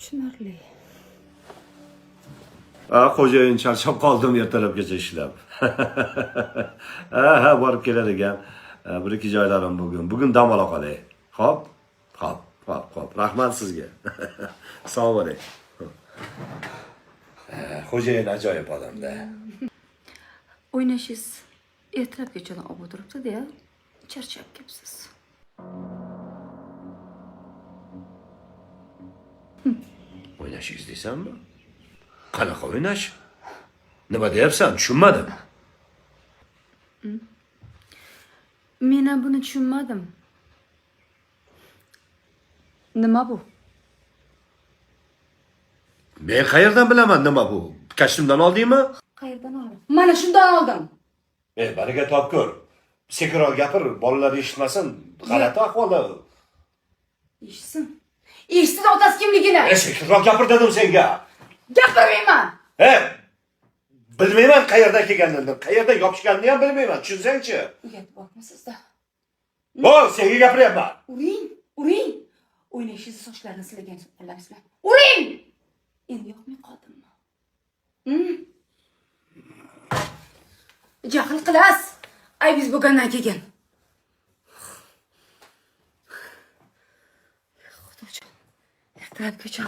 Tushunarli. A, xo'jayin, charchab qoldim ertalabgacha ishlab. Ha, ha, borib kelar ekan. Bir ikki joylarim bugun. Bugun dam ola qolay. Xo'p? Xo'p, xo'p, xo'p. Rahmat sizga. Sog' bo'ling. Xo'jayin ajoyib odamda. O'ynashingiz ertalabgacha olib o'tiribdi-da, charchab kelibsiz. O'ynashingiz deysanmi? Qanaqa o'ynash? Nima deyapsan? Tushunmadim. Men ham buni tushunmadim. Nima bu? Men qayerdan bilaman nima bu? Kostyumdan oldingmi? Qayerdan oldim? Mana shundan oldim. E, baraka topkur. Sekinroq gapir, bolalar eshitmasin. G'alati ahvolda. Eshitsin. Eshitsin otasi kimligini. E, sekinroq gapir dedim senga. Gapirmayman. E, bilmayman qayerdan kelganini, qayerdan yopishganini ham bilmayman. Tushunsangchi. Uyat bormi sizda? O, senga gapiryapman. Uring, uring. O'ynashingizni sochlarini silagan qo'llaringiz bilan. Uring! Endi yoqmay qoldimmi? Jahl qilasiz. Aybingiz bo'lgandan keyin. Xudojon, ertalabgacha